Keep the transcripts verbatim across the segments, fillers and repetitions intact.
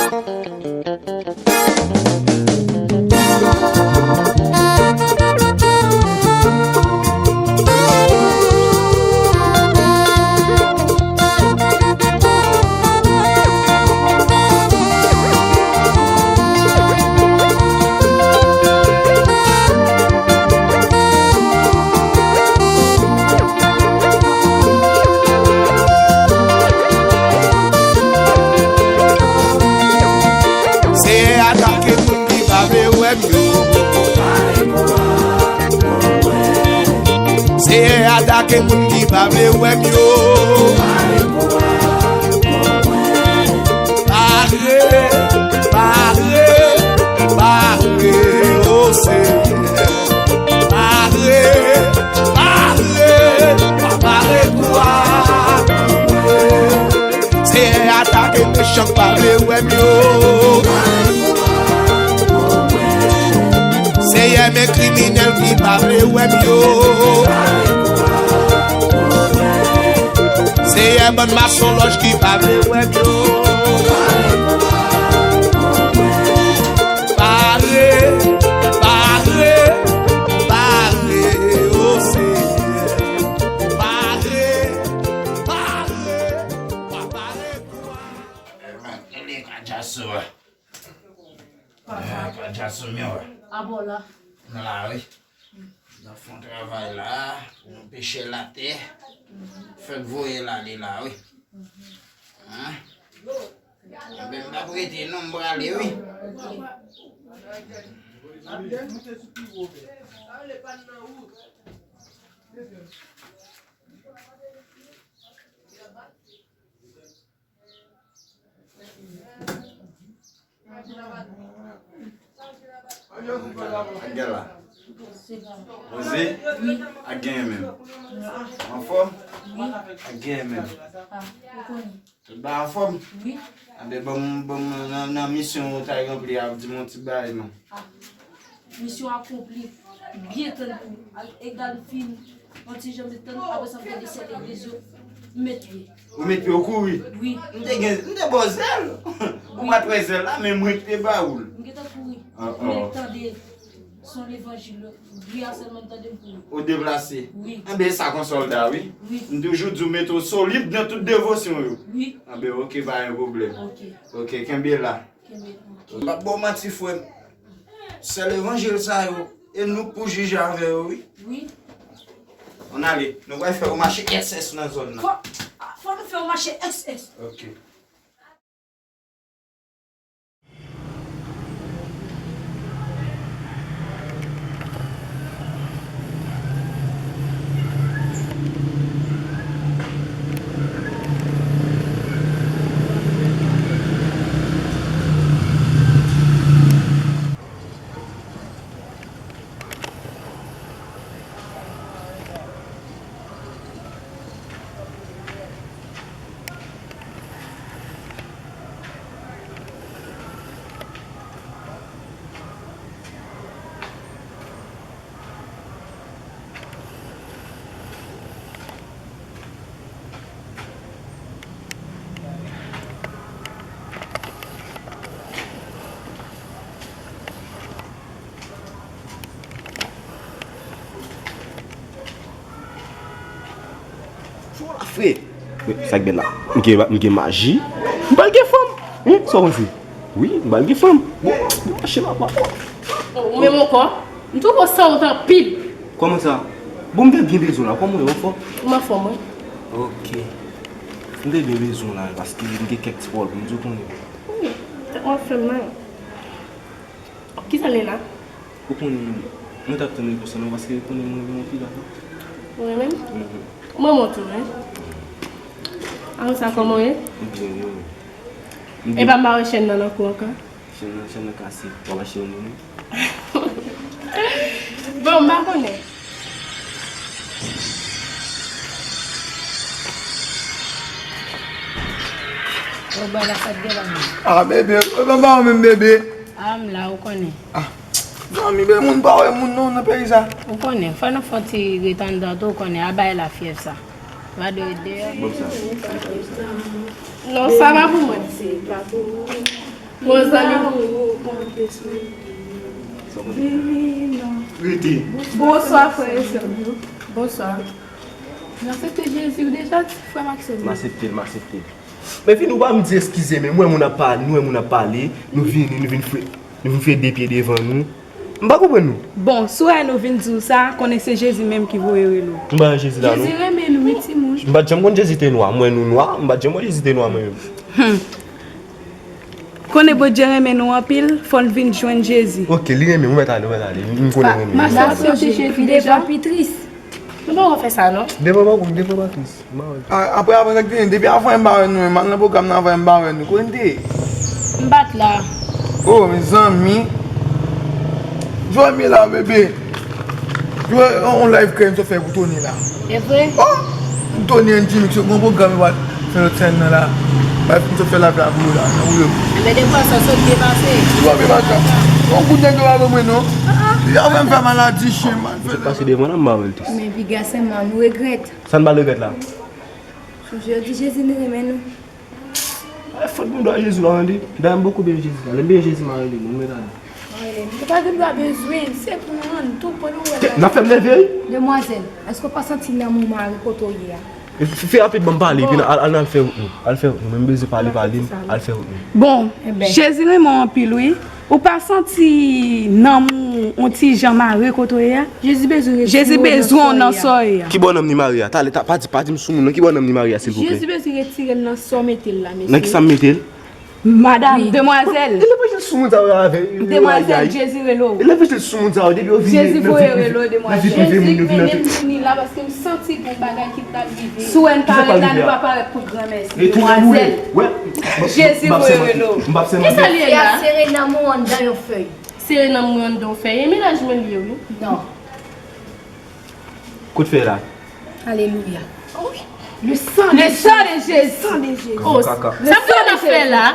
Seyè atake moun ki pa vle wè m yo. Seyè atake moun ki pa vle wè m yo. Pare, pare, pare, o Senyè. Pare, pare, pare pou a. Seyè atake mechan k pa vle wè m yo. Seyè, men kriminèl ki pa vle wè m yo. Seyè, bann masonlòj ki pa vle wè m yo. Pare, pare, pare, o Senyè. Pare, pare, pare pou a. Amen. Ele ka dja sou. Papa. Eh, pa dja sou mwen, wè. Abò la. Nan lari. N ap fè yon travay la, pou nou peche latè. Fèk voye l ale la, wi. Hein? Enben, m p ap rete, non, m prale, wi. Ak gala. Poze. Ak genyen menm. Anfòm? Ak genyen menm. Tout bagay anfòm? Anben, ban m, ban m nan, nan misyon ou t al ranpli a, di m yon ti bagay non. Misyon akonpli. Byen tann pou al egal fin. Yon ti jan m te tann, apre sa m te desèle legliz yo. M met pye. Ou met pye, ou kouri? Wi. M te gen, m te ba w zèl. Ou pa t wè zèl la, men mwen ki te ba ou l. M gentan kouri. Ah, ah. Men m tande son levanjil, bri a sèlman m tande m kouri. Ou deplase? Wi. Enben, sa k yon sòlda, wi. Wi. M toujou di w mete w solid nan tout devosyon yo. Wi. Enben, oke, pa gen pwoblèm. Oke. Oke, kenbe la. M p ap ba w manti, frè m. Sèl levanjil sa yo, e nou k pou jije avè yo, wi. Wi. Ann ale, nou pral fè yo mache S S nan zòn nan. Fò, fò nou fè yo mache S S. Oke. Cho la, frè. Sa k bèl la? M gen, m gen maji. M pral gen fanm. Wi, sa w panse? Wi, m pral gen fanm. Bon, mache la, papa. Ou menm ankò? M twouve w sanwont anpil. Kòman sa? Bon, m te byen bezwen w la. Kòman w ye, w anfòm? M anfòm, wi. Ok. M te byen bezwen w la, paske m gen kèk ti pwoblèm, m di w konnen. Wi, tèt mwen fè m mal. Kisa l ye la? Ou konnen, mwen t ap tann reponsan non, paske ou konnen mwen renmen w anpil, avan. Ou renmen m? Mhm. Ou renmen w tou, wi. Apre sa, kòman w ye? M byen, wi. M byen. Epa m pa wè chèn nan nan kou ankò? Chèn nan, chèn nan kase. W ap achte youn pou mwen? Bon, m pa konnen. Bon, bwè la, sa k gen la menm? Ah, bebe, ou pa ba ou menm, bebe. Ah, m la, ou konnen. Ah, zanmi, bebe, moun pa wè moun non, nan peyi sa. Ou konnen, fò nou fè yon ti ret anndan tou, ou konnen, a bay la fyèv sa. Va dwe deyò. Bon, sa. Non, sa pa pou mwen. Se pa pou mwen. Bon, zanmi. Vini, non. Rete. Bonswa, frè e sè m yo. Bonswa. M aksepte Jezi, ou deja di frè m ak sè m yo. M aksepte l, m aksepte l. Men vini, ou pa m di eskize, men mwen moun ap pale, nou wè moun ap pale, nou vini, nou vin fè, nou vin fè de pye devan nou. M pa konprann nou. Bon, si w wè nou vin di w sa, konnen se Jezi menm ki voye rele w. M pa wè Jezi la, non. Jezi renmen nou, wi, timoun. M pa t janm konn Jezi te nwa. Mwen nou nwa, m pa t janm wè Jezi te nwa, mwen menm. Konnen Bondye renmen nou anpil, fò n vin jwenn Jezi. Ok, li renmen, ou mèt ale, ou mèt ale. M konnen renmen. Mache ap chèche Jezi deja. Devan pi tris. Nou pa wè fè sa, non. Devan pa konn, devan pa tris. M pa wè. A, apre, apre sa k vini, depi avan m pa wè nou, menm al nan pwogram nan avan m pa wè nou. Kote n te ye? M pa t la. Oh, mezanmi. Jòmi la, bebe. Jwe yon live krèy m sot fè pou Tony la. E vre? Oh! Tony and Jimmy, se yon pwogram yo pral fè lòt sèn nan la. Bay m sot fè live la pou yo la, nan woule. Enben, de fwa sa sot byen pase. Yo byen pase. Yon kout nèg yo pa ban mwen, non. Yo fè m fè maladi, chen, man. Pase devan la, m pa wè l tou. Men piga sèlman, nou regrèt. Sa n pral regrèt la? Sonje yo di Jezi n renmen nou. Ay, fòk nou dwa Jezi la, tande. Dayè, m poko benyen Jezi la. Lè m benyen Jezi, m a rele nou, nou mèt ale. Ou pa gen dwa bezwen, se pou mwen, tou pran nou wè. N ap fè m nève, wi. Demwazèl, èske w pa santi lanmou mari kote w ye a? Fè rapid, ban m pale, epi al, al, al fè wout nou. Al fè wout nou. Men m bezwen pale, pale m, al fè wout nou. Bon, Jezi renmen w anpil, wi. Ou pa santi nanm ou on ti jan mare kote w ye a? Jezi bezwen w nan sa w ye a. Ki bò nanm li mare a? Talè, ta, pa di, pa di m sou moun, nan ki bò nanm li mare a, silvouplè? Jezi bezwen retire l nan sa w mete l la, mesye. Nan ki sa m mete l? Madam, demwazèl. E levanjil sou moun sa yo avè. Demwazèl, Jezi rele w. E levanjil sou moun sa yo, depi yo vini. Jezi voye rele w, demwazèl. Jezi mennen m vini la paske m santi gon bagay ki pral rive. Si w wè n parèt la, nou pa parèt pou granmèsi. Demwazèl. Jezi voye rele w. Kisa l ye la? Sere nanm ou anndan yon fèy. Sere nanm mwen anndan yon fèy. E mennaj mwen li ye, wi. Non. Kout fèy la. Alelouya. Le sang de Jésus. Le sang de Jésus. Oh, sa pou n ap fè la?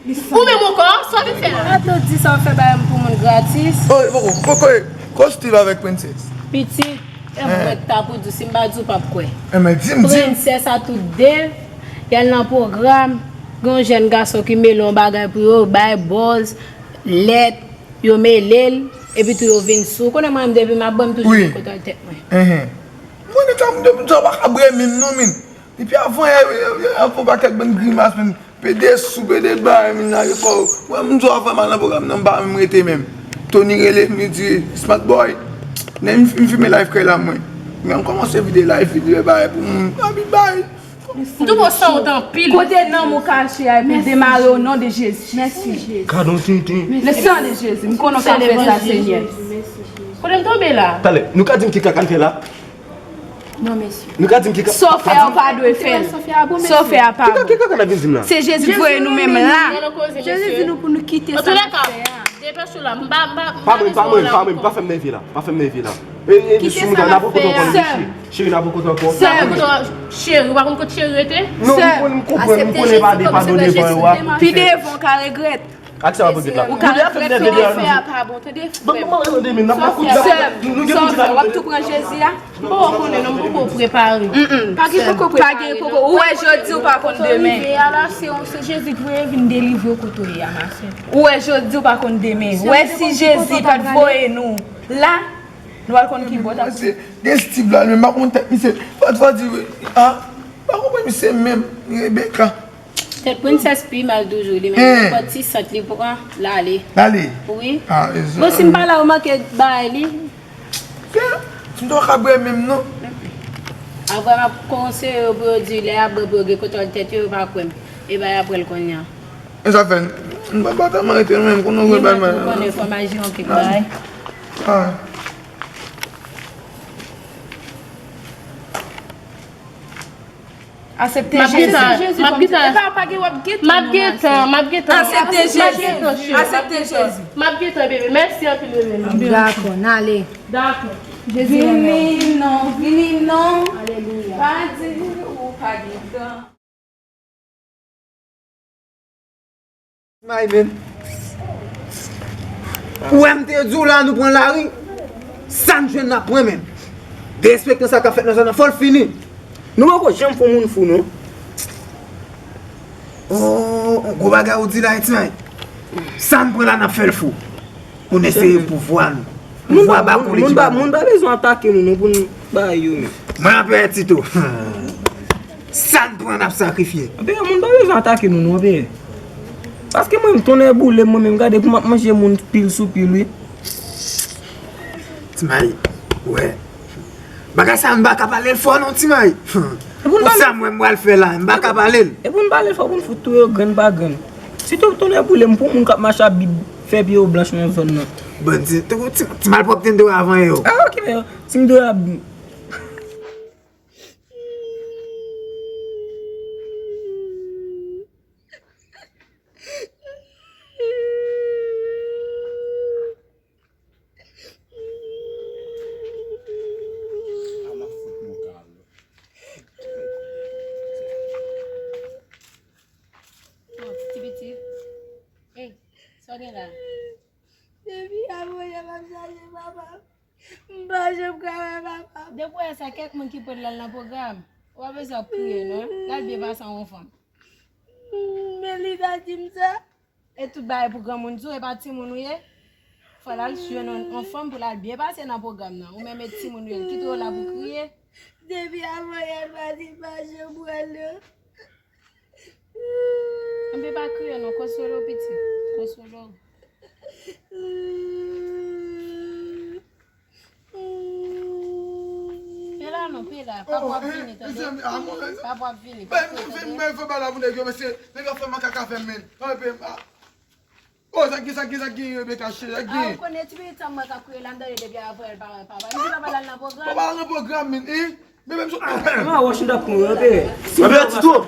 Ou menm ankò, sa w vin fè la? Ato di sa w fè bay m pou moun gratis. Oh, poko, poko, ko Steve avèk Princess. Pitit, e mwen ta pou di w, si m pa di w, w p ap kwè. Enben, di m, di m. Princess a tout de, y al nan pwogram, gen yon jèn gason ki mele yon bagay pou yo, bay bòz, lèt, yo mele l, epi tou yo vin sou. Ou konnen mwen menm depi m ap bwè, m toujou gen kontwòl tèt mwen. Wi. Mwen, nèg sa, m, m, m pa ka bwè menm non, men. Depi avan yè, yo, yo, yo ap fè yon pakèt bann grimas, men. Pede sou, pede bay, men lage kò. Mwen, m di w avan m al nan pwogram nan, m pa menm rete menm. Tony rele m, li di, Smart Boy, men m, m fimen live kay la, mwen. Men m kòmanse vide live, vide bay pou moun. Abi bay. M tou bon san wont anpil. Kote nanm ou kache a, epi demare o non de Jezi. Mèsi, Jezi. Gadon tenten. Le sang de Jésus. M konnen w ka fè sa, Senyè. Kote m tonbe la? Talè, nou ka di m ki kaka n fè la? Non, mesye. Nou ka di m ki kaka. Sa w fè a, ou pa dwe fè l. Sa w fè a pa bon. Ki kaka n ap vin di m la? Se Jezi k voye nou menm la. Jezi di nou pou nou kite sa n ap fè a. Depèch ou la, m pa, m pa, m pa mwen, pa mwen, pa fè m nève la, pa fè m nève la. E, e, kite sa n ap fè a. Cheri, n ap rankontre ankò. Cheri, w pa konn kot cheri rete? Non, m konn, m konprann, m konnen pa de padone devan yo a. Pi devan, w ka regrèt. Ak sa w ap regrèt la. Ou ka regrèt, sa w fè a pa bon, tande, frè m. Sa w fè a, w ap tou pran Jezi a. M poko konnen non, m poko prepare. Pa gen poko prepare. Pa gen poko. Ou wè jodi, ou pa konn demen. Kote w rive a la, se, se Jezi k voye vin delivre w kote w ye a, ma sè. Ou wè jodi, ou pa konn demen. Ou wè si Jezi pa t voye nou la, nou al konn ki bò t ap. Gen Steve la, li menm pa konn tèt misye. Fò, fò di, ah, pa konprann misye menm, Rebecca. Tèt Princess pi mal toujou, li menm. Nenpòt ti sant li pran, l ale. L ale? Wi. Ah, e sa. Bon, si m pa la, ou manke bay li. Byen, si m te ka bwè menm non. Apre m ap konseye yo pou yo di lè y ap bwè pou yo gen kontwòl tèt yo, yo pa kwè m. E bay apre l kounye a. E sa fè, m pa, pa tèlman rete non, men m konnen w wè bay mwen. Ou konnen fò m aji yon kèk bagay. Ah. Aksepte Jezi. M ap gentan, m ap gentan. E pa, pa gen w ap gentan, m ap gentan, m ap gentan. Aksepte Jezi. Aksepte Jezi. M ap gentan, bebe. Mèsi anpil, bebe. Dakò, n ale. Dakò. Jezi renmen w. Vini non, vini non. Alelouya. Pa di ou pa gentan. May, men. Ou wè m te di w la, nou pran lari. Sa n jwenn n ap pran, men. Derespektan sa k ap fèt nan zòn nan, fò l fini. Nou poko janm fè yon moun fou, non. Oh, gwo bagay ou di la, Ti May. Sa n pran la, n ap fè l fou. Pou n eseye pouvwa nou. Pouvwa ba kolektif. Moun pa bezwen atake nou non pou n bay yo menm. Mwen anpè Tito. Sa n pran n ap sakrifye. Anpè moun pa bezwen atake nou non anpè. Paske mwen m tonnè boule mwen menm gade pou m ap manje moun pil sou pil wi. Ti May, wè. Bagay sa m pa ka pale l fò non Ti May. Pou sa m wè m pral fè la, m pa ka pale l. E pou n pale l fò pou n fout touye yo grenn pa grenn. Si tou tounen boule m pou moun k ap mache ap bib fè pye yo blanch nan zòn nan. Bon, ti, ti, ti, ti malpwòpte m te wè avan yo. Ah, ok, men, si m te wè ap Bon, ti pitit. Ey, sa w gen la? Depi yè mwen yè m ap chache papa m. M pa janm ka wè papa m. Depi w wè sa, kèk moun ki pran l al nan pwogram. Ou pa bezwen ap kriye non. L al byen pase an yon fanm. Men li ka di m sa. E tout bagay pou granmoun di w, e pa timoun ou ye. Fò l al sou yon, yon fanm pou l al byen pase nan pwogram nan. Ou menm e timoun ou ye, l kite w la pou kriye. Depi avan yè l pa di m pa janm wè l non. Anpè pa kriye non, konsole w pitit, konsole w. Pe la non, pe la, papa w ap vini tande. Papa w ap vini. Bay m fè bay la pou nèg yo mesye, nèg yo fè makak afè m men. Anpè. Oh, sa ki, sa ki, sa ki, Rebecca, cheri, sa ki. Ah, ou konnen ti pitit sa mwen k ap kriye la, m tande depi avan l pa wè papa. M di papa l al nan pwogram. Papa l al nan pwogram, men, eh? Men menm sou pwogram. Mwen wòch m t ap pran, anpè. Anpè, ti twòp.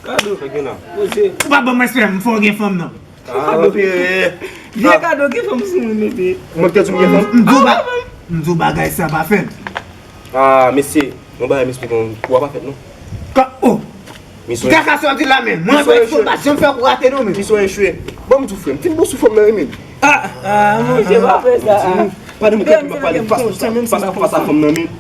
Kado. Sa gen la? Poze. Ou pa ban m respè, m fè w gen fanm nan. Ah, anpè. Vye kado, gen fanm sou mwen, bebe. Mwen te di w gen fanm? M di w ba-, m di w bagay sa pa fèt. Ah, mesye, yon bagay m esplike w, w a pa fèt non. Ka, oh! Misyon echwe. Kaka sòti la men. Mwen anpè Tito m pa janm fè kou rate non men. Misyon echwe. Bon, m di w frè m, fin bon sou fanm nan wi men. Ah, ah, monchè, pa fè sa. Pandan m kanpe m ap pale fas a fas a fanm nan men.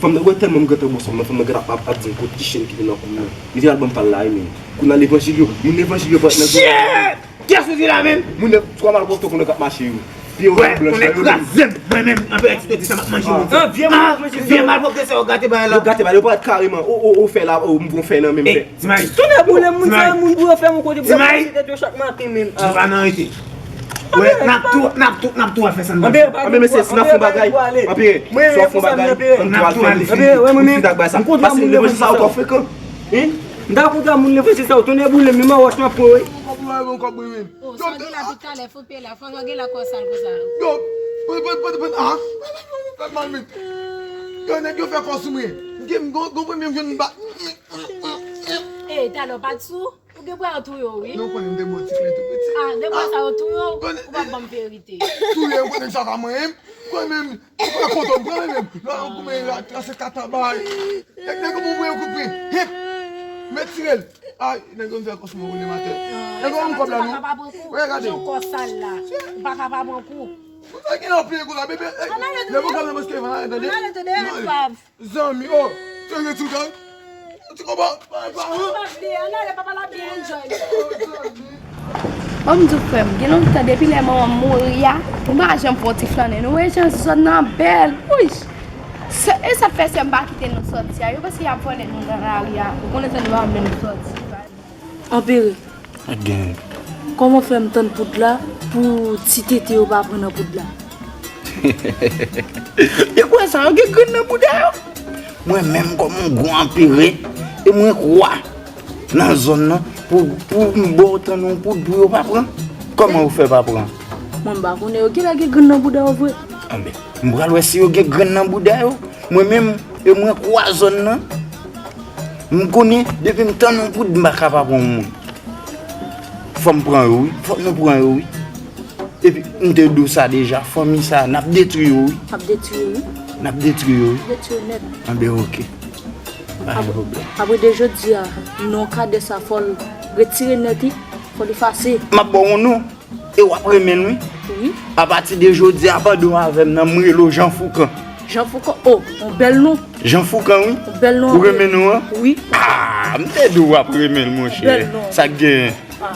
Fanm nan, wè tèlman m gentan bon fanm nan, fanm nan gentan ap, ap, ap di m kot ki chen ki te nan kou m nan. Li te al ban m pa l la wi men. Kounye a levanjil yo, moun levanjil yo parèt nan zòn nan. Kiyès ou di la menm? Moun nan, twa malpwòpte konnen k ap mache yo. Pye yo blanch la, yo kraze m. Mwen menm, anpè Tito di sa m ap manje moun sa. Ah, vye malpwòpte sa yo gate bagay la. Yo gate bagay, yo parèt kareman. O, o, o, fè la, o, m gon fè nan menm fè. Ti May. Tounen boule moun sa, moun pou yo fè yon kote pou yo pase tèt yo chak maten menm. Nou pa nan rete. Wè, n ap tou, n ap tou, n ap tou al fè sa n pral fè. Anpè mesye, si n ap fè yon bagay, anpè, si w ap fè yon bagay, ann tou al fè l. Anpè, wè mwen menm. Pase levanjil sa yo twò frekan. M ta kontan moun levanjil sa yo tounen boule m, men m a wòch m ap pran wi. Kòb mwen, kòb mwen, men. Oh, sa w gen la tout talè, fò peye la, fò w gen la kò sal konsa. Yo, pran, pran, pran, pran, ah, fè mal men. Yo, nèg yo fè kò sou mwen. M gen, m gon, gon premye m jwenn ba. Eh, talè w pa t sou? Ou gen bwa yo touye w, wi. Non, konnen m te bon ti klen tou piti. Ah, de bwa sa yo touye w, ou p ap ban m verite. Touye, ou konnen sa pa mwen, m konnen m, m pa kontan, m konnen menm. Lò, ou koumen la, trase kata bay. Nèg, nèg, ou mwen, ou koupe. Hip. Met tire l. Ay, nèg, ou fè kòs mwen, ou le matè. Nèg, ou kòb la, non. Wè, gade. Jan kò sal la. Ou pa ka pa pran kou. Ou ta gen anpil kou la, bebe. Lè mwen kòb la, mwen se van, tande. Zanmi, oh, se retou tan. Ti konpa, pa, pa, hein? Papa byen, ann ale, papa la byen enjoy. Oh, zanmi. Ban m di w, frè m, gen lontan depi lè manman m mouri a, nou pa janm fè yon ti flannen. Nou wè jan zòn nan bèl. Wouch! Se, e sa k fè sè m pa kite nou sòti a. Yo panse y ap vòlè nou nan lari a. Ou konnen sa nou pa menm sòti. Anpere. Ak gen. Kòman fè m tann poud la pou ti tete yo pa pran nan poud la? E kwè sa, yo gen grenn nan bouda yo. Mwen menm kòm yon gwo anpere, e mwen k wa nan zòn nan, pou, pou m ba w tann yon poud pou yo pa pran. Kòman yo fè pa pran? Mwen m pa konnen yo genlè gen grenn nan bouda yo vre. Anben, m pral wè si yo gen grenn nan bouda yo. Mwen menm, e mwen k wa zòn nan. M konnen, depi m tann yon poud, m pa ka pa pran yon moun. Fò m pran yo, wi. Fòk nou pran yo, wi. Epi, m te di w sa deja, fanmi sa, n ap detwi yo, wi. N ap detwi yo, wi. N ap detwi yo, wi. Detwi yo nèt. Anben, oke. Pa gen pwoblèm. Apre de jodi a, non kadè sa, fò l retire nèt, wi. Fò l efase. M ap ba w yon non. E w ap renmen l, wi. Wi. Apati de jodi a, pandan w avè m nan, m rele w Jan Foukan. Jan Foukan, oh, yon bèl non. Jan Foukan, wi. Yon bèl non. Ou renmen non an? Wi. Ah, m te di w ap renmen l, monchè. Bèl non. Sa k genyen? Ah.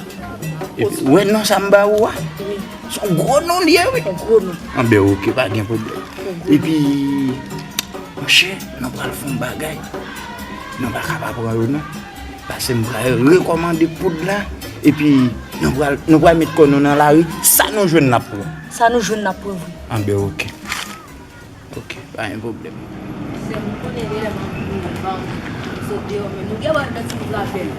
Epi, ou wè non sa m ba ou a? Wi. Se yon gwo non li ye, wi. Yon gwo non. Anben, oke, pa gen pwoblèm. Yon gwo non. Epi, monchè, nou pral fè yon bagay. Nou pa ka pa pran yo, non. Pase m pral rekòmande poud la. Epi, nou pral, nou pral met kò nou nan lari. Sa nou jwenn, n ap pran. Sa nou jwenn, n ap pran, wi. Anben, oke. Ok, pa gen pwoblèm. Sè m, ou konnen lè m ap kouri, m pa anvi sot deyò, men nou gen wè nan ti bout lapèn.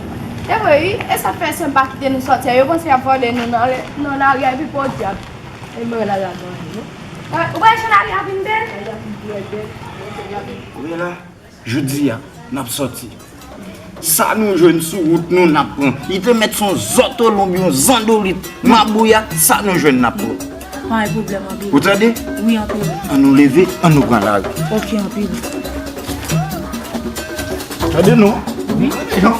E vre, wi. E sa fè sè m pa kite nou sòti a. Yo panse y ap vòlè nou nan, nan lari a, epi podyab. E mwen la, la, non. Ou wè jan lari a vin bèl? Lari a vin bèl, bèl. Ou wè la, jodi a, n ap sòti. Sa nou jwenn sou wout nou, n ap pran. Li te mèt se yon zòtolonb, yon zandolit, mabouya, sa nou jwenn, n ap pran. Pa gen pwoblèm, anpil. Ou tande? Wi, anpil. An nou leve, an nou pran lari. Ok, anpil. Tande non? Wi. Wi.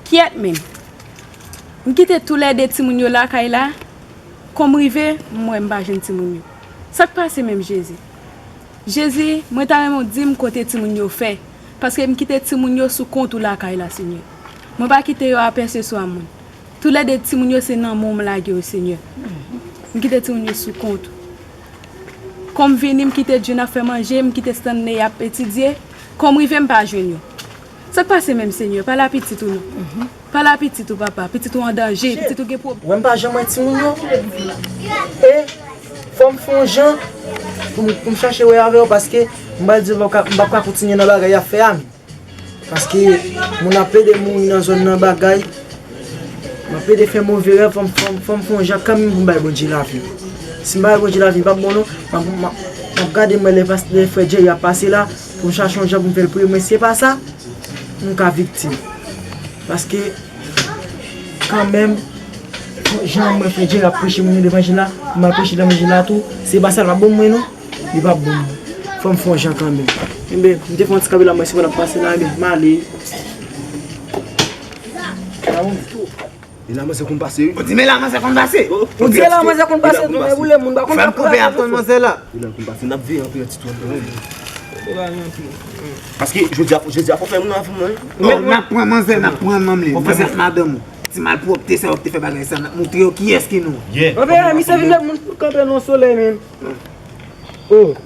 Kyèt menm. M kite toulède timoun yo lakay la. Kòm rive, m wè m pa jwenn timoun yo. Sa k pase menm Jezi? Jezi, mwen ta renmen w di m kote timoun yo fè, paske m kite timoun yo sou kont ou lakay la, Senyè. Mwen pa kite yo apèse swa mwen. Toulède timoun yo se nan men w m lage yo, Senyè. M kite timoun yo sou kont ou. Kòm vini, m kite Jun ap fè manje, m kite Stanley ap etidye. Kòm rive, m pa jwenn yo. Sa k pase menm, Senyè? Pale a pitit ou non. Pale a pitit ou, papa. Pitit ou an danje, pitit ou gen pwoblèm. Wè m pa janm wè timoun yo. E fò m fè yon jan pou m, pou m chache wè avè yo, paske m pral di w, m p ap ka, m p ap ka kontinye nan bagay y ap fè a menm. Paske moun ap plede mouri nan zòn nan bagay. M ap plede fè move rèv, fò m, fò m, fò m fè yon jan kanmenm pou m bay Bondye lavi. Si m pa bay Bondye lavi, li p ap bon non. M ap, m ap, m ap gade mwen lè pas-, lè frè Jerry ap pase la, pou m chache yon jan pou m fè l priye mwen. Si se pa sa, m ka viktim. Paske, kanmenm, jan mwen frè Jerry ap preche moun yo levanjil la, m al preche levanjil la tou, se pa sa l p ap bon mwen non. Li p ap bon mwen. Fò m fè yon jan kanmenm. Enben, m te fè yon ti kanpe la, mwen se mwen ap pase la, enben, m ale. E la manzè konn pase, wi. Ou di, men la manzè konn pase. Ou di, la manzè konn pase, tou men boule moun, pa konn. Fè m kanpe ap tann manzè la. E la konn pase, n ap veye anpil ti twa. Paske jodi a, jodi a fò fè moun avè mwen. Men n ap pran manzè, n ap pran manm li. Manzè ak madanm ou. Ti malpwòpte sa yo ki te fè bagay sa, n ap montre yo kiyès ki nou. Anben, misye vin met moun pou kanpe nan solèy, men. Oh.